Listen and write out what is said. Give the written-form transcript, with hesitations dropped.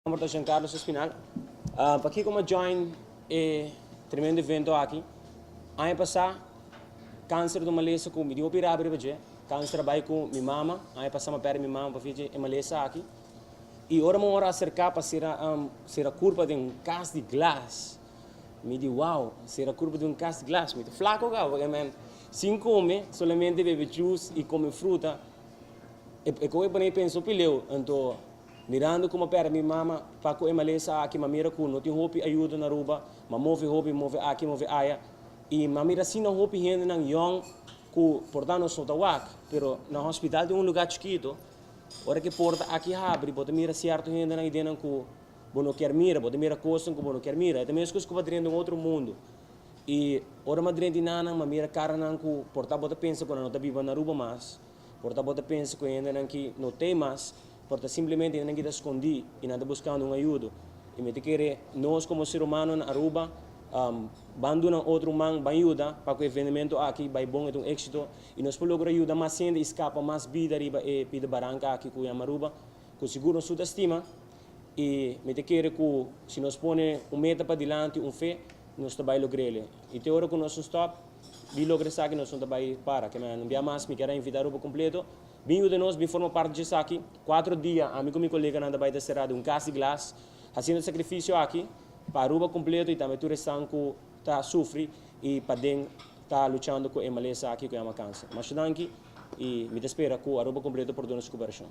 Nomber ta Jean Carlos Espinal. Pakico mi a join e tremendo evento aki? Aña pasa cancer ta un malesa cu mi tin hopi rabia riba dje. Cancer a bay cu mi mama. Aña pasa mi a perde mi mama pafia dje e malesa aki. Y ora mi a word acerca pa cera cera curpa den un cas di glas, mi di wow, cera curpa den un cas di glas, mi ta flaco caba porque men sin come, solamente bebe juice y come fruta, e coge pone mi pensa hopi leu. Anto mirando ku m'a pèrdè mi mama pa ku e malesa aki, m'a mira ku no tin hopi ayuda na Aruba, m'a move hopi, move aki, move aya, i m'a mira asina hopi hendenan yòn ku por ta nos no ta wak, pero na hospital tin un lugá chikito, ora ku e porta aki habri bo ta mira sierto hendenan i dennan ku bo no kier mira, bo ta mira kosnan ku bo no kier mira, e ta meskos ku bo a drenta un otro mundu. I ora m'a drenta inanan m'a mira karanan ku por ta bo ta pensa ku nan no ta biba na Aruba mas, por ta bo ta pensa ku e hendenan ki no t'ei mas, Por ta simplemente hendenan ki ta skondí i nan ta buskando un ayudo. I mi ta kere nos komo ser humano na Aruba ban duna otro un man, ban yuda pa ku e evenemento aki bai bon, e ta un éksito i nos por logra yuda mas hende i skapa mas bida riba e pida baranka aki ku yama Aruba, ku sigur nos tur ta stima. I mi ta kere ku si nos pone un meta padilanti, un fe, nos ta bai logr'el. I te ora ku nos no stòp di logra esaki nos no ta bai para. Ke men un bia mas mi kier a invita Aruba kompleto. Bin yuda nos, bin forma parti dje esaki. Cuatro dia ami cu mi coleganan ta bay ta cera den un cas di glas, haciendo e sacrificio aki pa Aruba completo y tambe tur esnan cu ta sufri y paden ta luchando cu e malesa aki cu yama cancer. Masha danki y mi ta spera cu Aruba completo por duna su cooperacion.